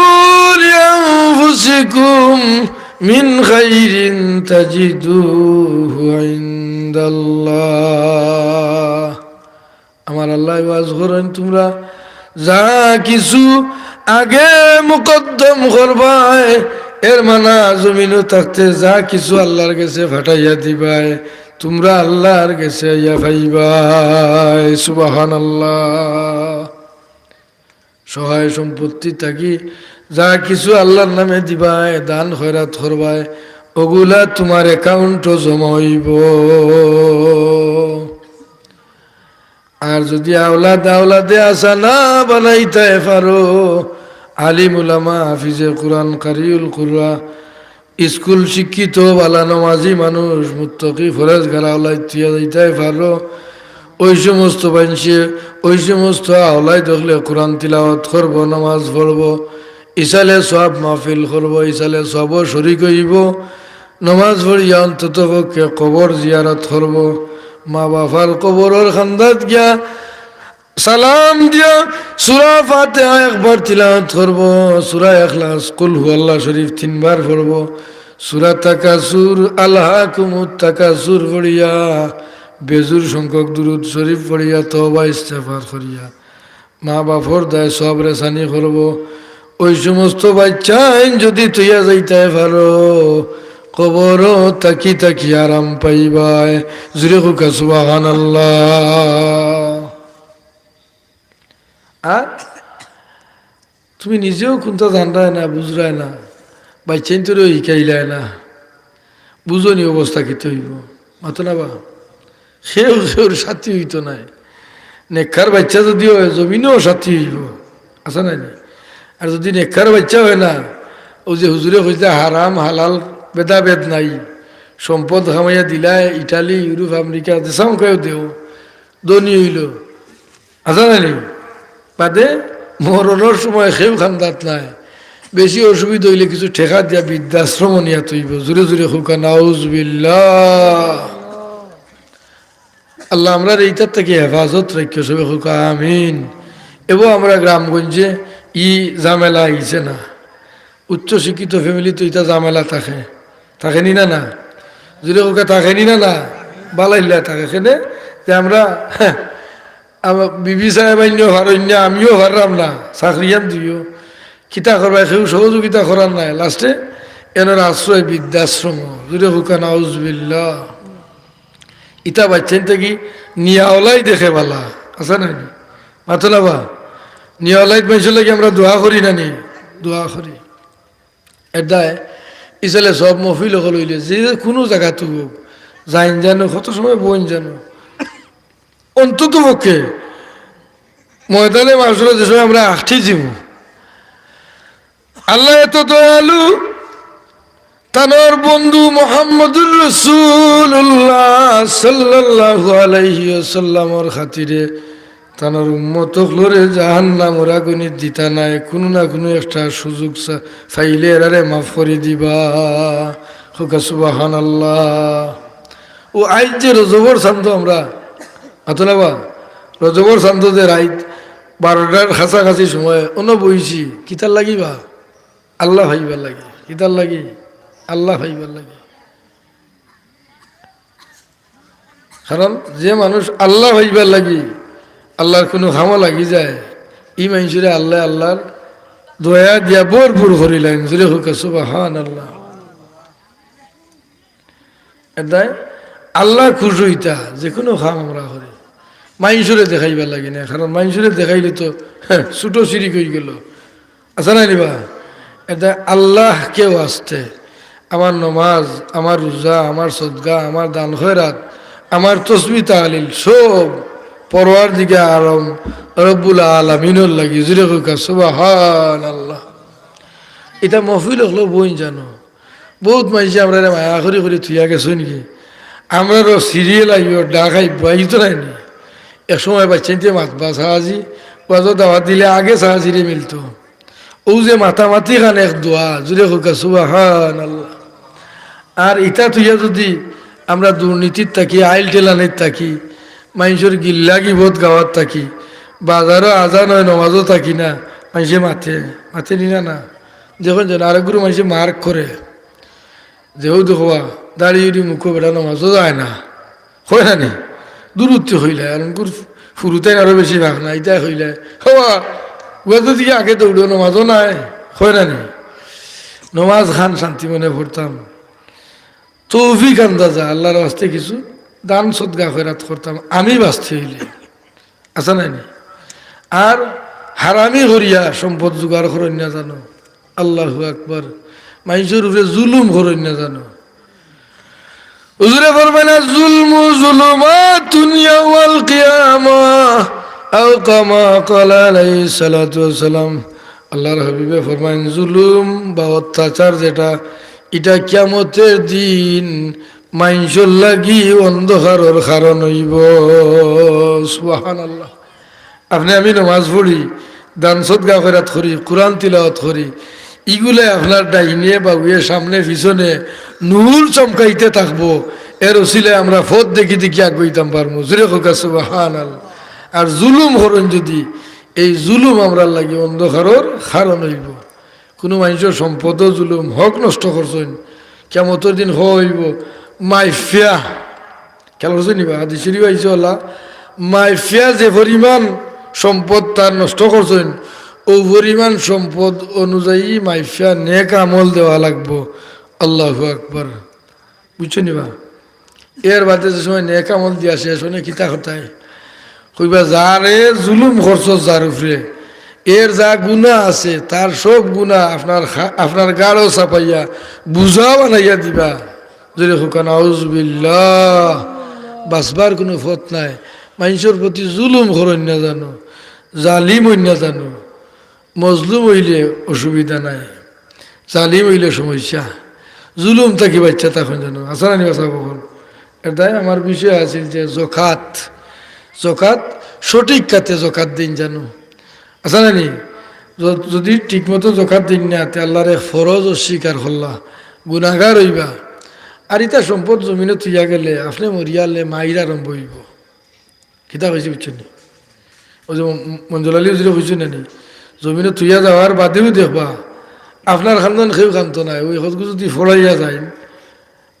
লিআনফুসিকুম মিন খাইরিন তাজিদুহু ইনদাল্লাহ।" আমার আল্লাহ ওয়াজ করেন, তোমরা যা কিছু আগে মুকদ্দম করবায়, এর মানা জমিনো থাকতে যা কিছু আল্লাহর গেছে ফাটাইয়া দিবায়, তোমরা আল্লাহর গেছে আইয়া পাইবায়। সুবহানাল্লাহ। সহায় সম্পত্তি থাকি যা কিছু আল্লাহর নামে দিবায়, দান খয়রাত করবায়, ওগুলা তোমার অ্যাকাউন্টো জমা অইবো। আর যদি আওলাদ আওলাদে হাসানা বানাইতায় পারো, আলিম উলামা, হাফিজে কুরআন, কারিউল কুরআন, স্কুল শিক্ষিত, বালা নমাজি মানুষ, মুত্তাকি, ফরেজগার আওলাদ থুইয়া যাইতায় পারো, ওই সমস্ত মানষে, ওই সমস্ত আওলাদ অকলে কুরআন তিলাওয়াত করবো, নমাজ পড়বো, ইসালে সওয়াব মাহফিল করবো, ইসালে সওয়াবো শরিক অইবো, নমাজ পড়িয়া অন্তত পক্ষে কবর জিয়ারত করবো, মা বাফর কবরর কান্দাত গিয়া সালাম দিয়া সূরা ফাতিহা একবার তিলাওয়াত করবো, সূরা ইখলাস, কুল হুয়াল্লাহ শরিফ তিনবার পড়বো, সূরা তাকাসুর, আলহাকুমুত তাকাসুর পড়িয়া বেজুর সংখ্যক দুরুদ শরিফ পড়িয়া তওবা ইস্তেগফার করিয়া মা বাফর দায় সওয়াব রেসানি করবো। ওই সমস্ত বাইচ্চাইন যদি থুইয়া যাইতায় পারো, কবরো থাকি থাকি আরাম পাইবায়। জুরে কউক্কা সুবহানাল্লাহ। আর তুমি নিজেও কুন্তা জানরায় না, বুঝরায় না, বাইচ্চাইন্তরেও হিকাইলায় না, বুঝো নি অবস্থা কিতা অইবো? মাতো না বা? কেউ কেউর সাথী অইতো নায়। নেককার বাইচ্চা যদি অয়, জমিনো সাথী অইবো, আছে না নি? আর যদি নেককার বাইচ্চা অয় না, অউ যে হুজুরে কইতা হারাম হালাল ভেদাভেদ নাই, সম্পদ কামাইয়া দিলায় ইটালি, ইউরোপ, আমেরিকা, যেসামখায়ও দেও, ধনী অইলো, আছে না নি? বাদে মরণর সময় কেউ কান্দাত নায়। বেশি অসুবিধা অইলে কিছু টেকা দিয়া বৃদ্ধাশ্রমো নিয়া থইবো। জুরে জুরে কউক্কা, নাউজুবিল্লাহ। আল্লাহ আমরারে ইতার থাকি হেফাজত রাখিও, সবে কউক্কা আমিন। এবো আমরার গ্রামগঞ্জে ই ঝামেলা আইছে না। উচ্চ শিক্ষিত family তো ইতা ঝামেলা থাকে, থাকে নি না, না? জুরে কউক্কা, থাকে নি না, না? বালাইল্লা থাকে। কেনে যে আমরা, আমার বিবি সাহেবাইনও পারইন না, আমিও পাররাম না, চাকরিয়ান দুইও। কিতা করবায়, কেউ সহযোগিতা করার নাই। Last-এ এনর আশ্রয় বৃদ্ধাশ্রম। জুরে কউক্কা, নাউজুবিল্লাহ। ইতা বাইচ্চাইন থাকি নিয়া অলাইদে দেখে বালা, আছে না নি? মাতো না বা? নিয়া অলাইদ মানষর লাগি আমরা দোয়া করি না নি? দোয়া করি। এরদায় ইসালে সব মহফিল অকল অইলে যে কুনু জাগাত অউক, যাইন জানো, কত সময় বইন জানো, অন্তত পক্ষে ময়দানে মাশরো যে সময় আমরা আখটি যিমু, আল্লাহ এত দয়ালু, তানর বন্ধু মোহাম্মদুর রাসূলুল্লাহ সাল্লাল্লাহু আলাইহি ওয়াসাল্লামর খাতিরে তানর উম্মত অকলরে জাহান্নামর আগুনে দিতা নায়, কুনু না কুনু একটা সুযোগ চা-, পাইলে এরারে মাফ করি দিবা। কউক্কা সুবহানাল্লাহ। ও আইজ যে রজবর চান্দ আমরা, আতলাবা, রজবর চান্দ যে রাইত বারোটার কাছাকাছি সময় অনো বইছি, কিতার লাগি বা? আল্লাহ পাইবার লাগি। কিতার লাগি? আল্লাহ পাইবার লাগি। কারণ যে মানুষ আল্লাহ পাইবার লাগি আল্লাহর কুনু কামো লাগি যায়, ই মানষরে আল্লাহ আল্লাহর দয়া দিয়া ভরপুর করিলাইন। জোরে কউক্কা সুবহানাল্লাহ। এটাই আল্লাহ খুশ অইতা, যে কুনু কাম আমরা করি, মানষরে দেখাইবার লাগি না, কারণ মানষরে দেখাইলে তো, হ্যাঁ, ছোট শিরিক অইগেলো। আছে না নি বা? এটা আল্লাহকে ওয়াস্তে, আমার নমাজ, আমার রোজা, আমার সদকা, আমার দান খয়রাত, আমার তসবিহ তাহলিল, সব পরওয়ারদিগারে আলম রব্বুল আলামিনর লাগি। জোরে কউক্কা সুবহানাল্লাহ। ইতা মহফিল অকলো বইন জানো, বউত মানষে আমরারে মায়া করি করি থুইয়া গেছইন গি। আমরারও সিরিয়াল আইবো, ডাক আইবো, আইতো নায় নি। এক সময় বাচ্চাইন্তে মাতবা চাচি, ওয়াজো দাওয়াত দিলে আগে চাচিরে মিলতো। অউ যে মাতামাতি খান এক দোয়া, জোরে কউক্কা সুবহানাল্লাহ। আর ইতা থুইয়া যুদি আমরা দুর্নীতিত থাকি, আইল টেলানিত থাকি, মানষর গিল্লা গিবত গাওয়াত থাকি, বাজারো আজান অয়, নমাজো থাকি না, মানষে মাতে, মাতে নি না, না। দেখইন যেন আরেকগুলো মানষে মার্ক করে, যে, "অউ দেখো বা, দাড়ি উড়ি মুখো বেটা নমাজো যায় না।" কয় না নি? দুরুত্তি কইলায়, আর অনকুর ফুরুতাইন আরো বেশি ভাগ না, ইতায় কইলায়, "হবা, ওয়াজো দিকে আগে দৌড়ো, নমাজো নাই।" কয় না নি? নমাজ খান শান্তি মনে পড়তাম। তৌফিক আন্দাজা আল্লাহর ওয়াস্তে কিছু দান সদকা খয়রাত করতাম আমি বাঁচতে অইলে। আছে না নি? আর হারামি করিয়া সম্পদ জোগাড় করইন না জানো। আল্লাহু আকবার। মানষর উপরে জুলুম করইন না জানো। হুজুরে ফরমাইন, "আল-জুলমু জুলুমাতুন ইয়াউমাল কিয়ামা", আও কামা ক্বালা আলাইহিস সালাতু ওয়াস সালাম। আল্লাহর হাবিবে ফরমাইন, জুলুম বা অত্যাচার যেটা, ইটা কিয়ামতর দিন মানষর লাগি অন্ধকারর কারণ অইবো। সুবহানাল্লাহ। আপনে আমি নমাজ পড়ি, দান সদকা খয়রাত করি, কুরআন তিলাওয়াত করি, ইগুলায় আপনার ডাইনে বাউয়ে সামনে পিছনে নূর চমকাইতে থাকবো। এর উছিলায় আমরা পথ দেখি দেখি আগুয়াইতাম পারমু। জোরে কউক্কা সুবহানাল্লাহ। আর জুলুম করইন যুদি, এই জুলুম আমরার লাগি অন্ধকারর কারণ অইবো। কুনু মানষর সম্পদো জুলুম, হক নষ্ট করছইন, কিয়ামতর দিন কওয়া অইবো, মাইফিয়া, খেয়াল করছইন নি বা? হাদিস শরীফ আইছে অলা, মাইফিয়া যে পরিমাণ সম্পদ তার নষ্ট করছইন, অউ পরিমাণ সম্পদ অনুযায়ী মাইফিয়া নেক আমল দেওয়া লাগবো। আল্লাহু আকবার। বুঝছইন নি বা? এর বাদে যে সময় নেক আমল দিয়া শেষ অয় না, কিতা কথায় কইবা, "যারে জুলুম করছস যার উপরে, এর যা গুনা আছে, তার সব গুনা আপনার খা-, আপনার গাড়ো চাপাইয়া বুঝা বানাইয়া দিবা।" জোরে কউক্কা, "নাউজুবিল্লাহ।" বাঁচবার কুনু পথ নাই। মানষর প্রতি জুলুম করইন না জানো, জালিম অইন না জানো। মজলুম অইলে অসুবিধা নাই, জালিম অইলে সমস্যা। জুলুম থাকি বাঁচিয়া থাকইন জানো, আছে না নি বা? এটাই আমার বিষয় আছিল যে জকাত, জকাত সঠিক খাতে জকাত দেইন জানো, আছে না নি? য-, যুদি ঠিকমতো জকাত দেইন না, তে আল্লাহর এক ফরজ অস্বীকার করলা, গুনাগার অইবা। আর ইতা সম্পদ জমিনো থুইয়া গেলে আপনে মরিয়ালে মাইর আরম্ভ অইবো। কিতা কইছি বুঝছইন নি? অউ যে ম-, মঞ্জুর আলী হুজুরে কইছইন না নি, জমিনো থুইয়া যাওয়ার বাদেও দেখবা, আপনার খান্দন কেউ কানতো নায়, অউ হকলগু যুদি ফড়াইয়া যাইন,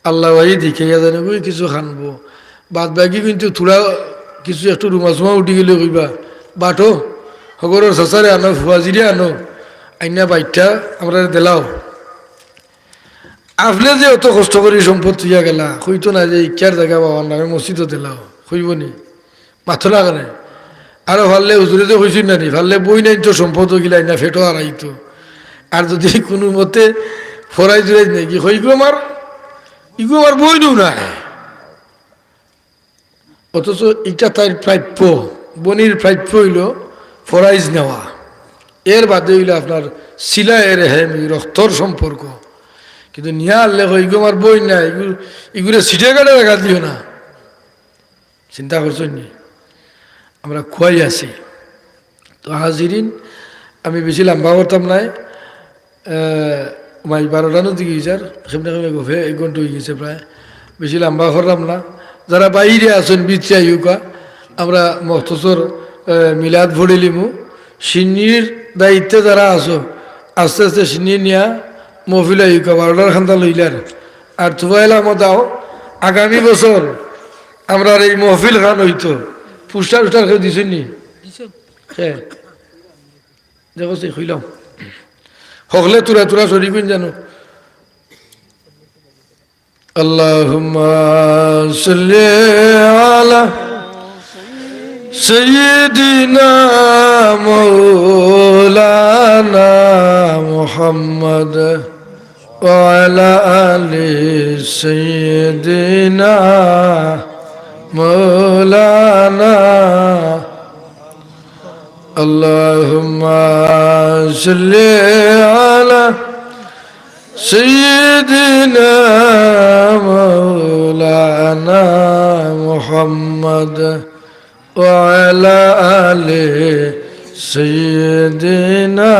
আল্লাহ ভাই দেখিয়া যাইন, অউ কিছু কানবো। বাদ বাকি কিন্তু থুড়া কিছু একটু রুমাসুমা উঠি গেলে কইবা, "বাটো, হগরর চাচারে আনো, ফুয়াজিরে আনো, আইনা বাইট্টা আমরারে দেলাও।" আপনে যে অত কষ্ট করি সম্পদ থুইয়া গেলা, কইতো না যে ইকার জাগা বাবার নামে মসজিদো দেলাও, কইবো নি? মাতো না কেনে? আরো পারলে হুজুরে তো কইছইন না নি, পারলে বইনাইনতো সম্পদ অগিলা আইনা পেটো হারাইতো। আর যুদি কুনু মতে ফড়াই জুড়াই নেই কি, কই, "ইগু আমার, ইগু আমার বইনও নায়।" অথচ ইটা তাইর প্রাপ্য, বইনর প্রাপ্য অইলো ফরাইজ নেওয়া, এর বাদে অইলো আপনার সিলায়ে রেহেম, ই রক্তর সম্পর্ক। কিন্তু নিয়া আনলে কয়, "ইগু আমার বইন নায়, ইগু, ইগুরে সিটে কাটে জাগা দিও না।" চিন্তা করছইন নি? আমরা খুয়াই আছি। তো হাজিরিন, আমি বেশি লম্বা করতাম নায়। আহ, মাই বারোটা নদী গিয়ে যার, কেমনে কেমনে গফে এক ঘন্টা অই গেছে প্রায়, বেশি লম্বা করলাম না। যারা বাইরে আছইন, ভিতরে আইউক্কা, আমরা মখতসর, আহ, মিলাদ পড়িলিমু। শিন্নির দায়িত্বে যারা আছো, আস্তে আস্তে শিন্নি নিয়া মহফিল আইউক্কা, বারোটার খান্দা লইলার। আর তুফাইল আহমদ আও, আগামী বছর আমরার এই মহফিল খান অইতো। পোস্টার উস্টার কেউ দিছইন নি? হ্যাঁ। দেখো, সেই কইলাম। হকলে তুরা তুরা শরিক অইন জানো। اللهم صل على سيدنا مولانا محمد وعلى آل سيدنا مولانا اللهم صل على سيدنا مولانا محمد وعلى آل سيدنا।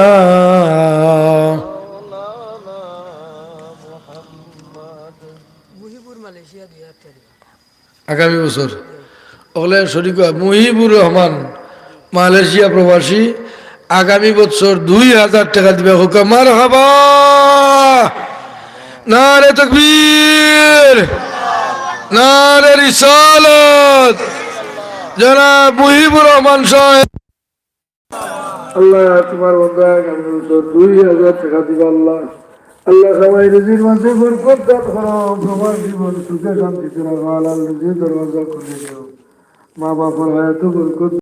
আগামী বছর। অকলে শরিক অইয়া, মুহিবুর রহমান, মালয়েশিয়া প্রবাসী, আগামী বছর দুই হাজার টেকা দিবা। কউক্কা মারহাবা। নারে তকবীর, নারে রিসালত। জনাব মুহিবুর রহমান সাহেব। আল্লাহ, তোমার বন্দা আগামী বছর দুই হাজার টেকা দিবা আল্লাহ। আল্লাহ, সবাই রুজির মাঝে বরকত দান করো, প্রবাস জীবন সুখে শান্তিতে রাখো, হালাল রুজির দরওয়াজা খুলে দেও। মা বাপর হায়াতে বরকত